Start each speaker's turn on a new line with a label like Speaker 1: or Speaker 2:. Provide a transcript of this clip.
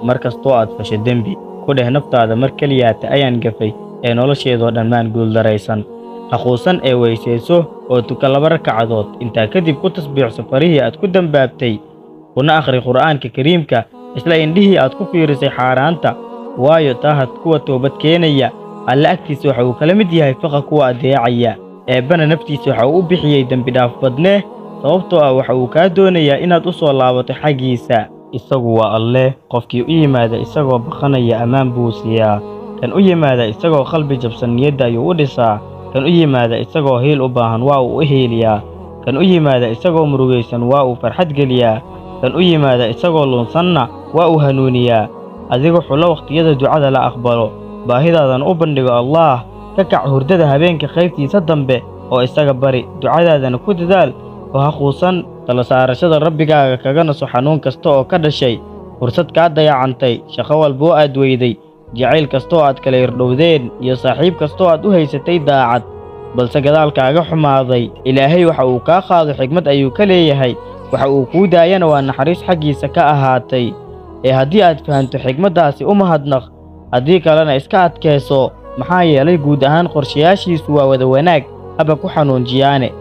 Speaker 1: Mar kastoo aad fasho dembi, ku dheh naftaada: mar keliyaata ayaan gafay ee nolosheedoo dhan maan guuldaraysan. Ha quusan ee weysayso oo tuka 2 rakacadood. Intaa kadib ku tasbiixso farihii aad ku dembaabtay, kuna akhri Qur'aanka Kariimka isla indhihii aad ku fiirisay xaaraanta, waayo taahad kuwa toobad keenaya Alle agtiisa waxa uu kala mid yahay faqa kuwa adeecaya. Eebbana naftiisa waxa uu u bixiyey dembi dhaaf badnee, sababtoo ah waxa uu kaa doonayaa inaad u soo laabato xaggiisa. Isagu waa Alle, qofkii u yimaada isagoo baqanaya ammaan buu siiyaa, kan u yimaada isagoo qalbi jabsan niyadda ayuu u dhisaa, kan u yimaada isagoo hiil u baahan waa uu u hiiliyaa, kan u yimaada isagoo murugaysan waa uu farxad geliyaa, kan u yimaada isagoo lunsanna waa uu hanuuniyaa. Adigu xulo waqtiyada ducada la aqbalo, baahidaadana u bandhigo Allaah. Ka kac hurdada habeenka qaybtiisa dambe oo isaga bari, ducadaadana ku dadaal oo ha quusan. Talo saarashada Rabbigaaga kaga naso xanuun kasta oo ka dhashay fursad kaa dayacantay, shaqo walba oo aad weyday, jacayl kasta oo aad kala irdhowdeen, iyo saaxiib kasta oo aad u haysatay daacad balse gadaalkaaga xumaaday. Ilaahay waxa uu kaa qaado xigmad ayuu ka leeyahay, waxa uu kuu daayana waa naxariis xaggiisa ka ahaatay. Ee haddii aad fahanto xigmaddaasi, u mahadnaq, haddii kalena iska adkayso, maxaa yeelay guud ahaan qorshayaashiisu waa wada wanaag, haba ku xanuunjiyaane.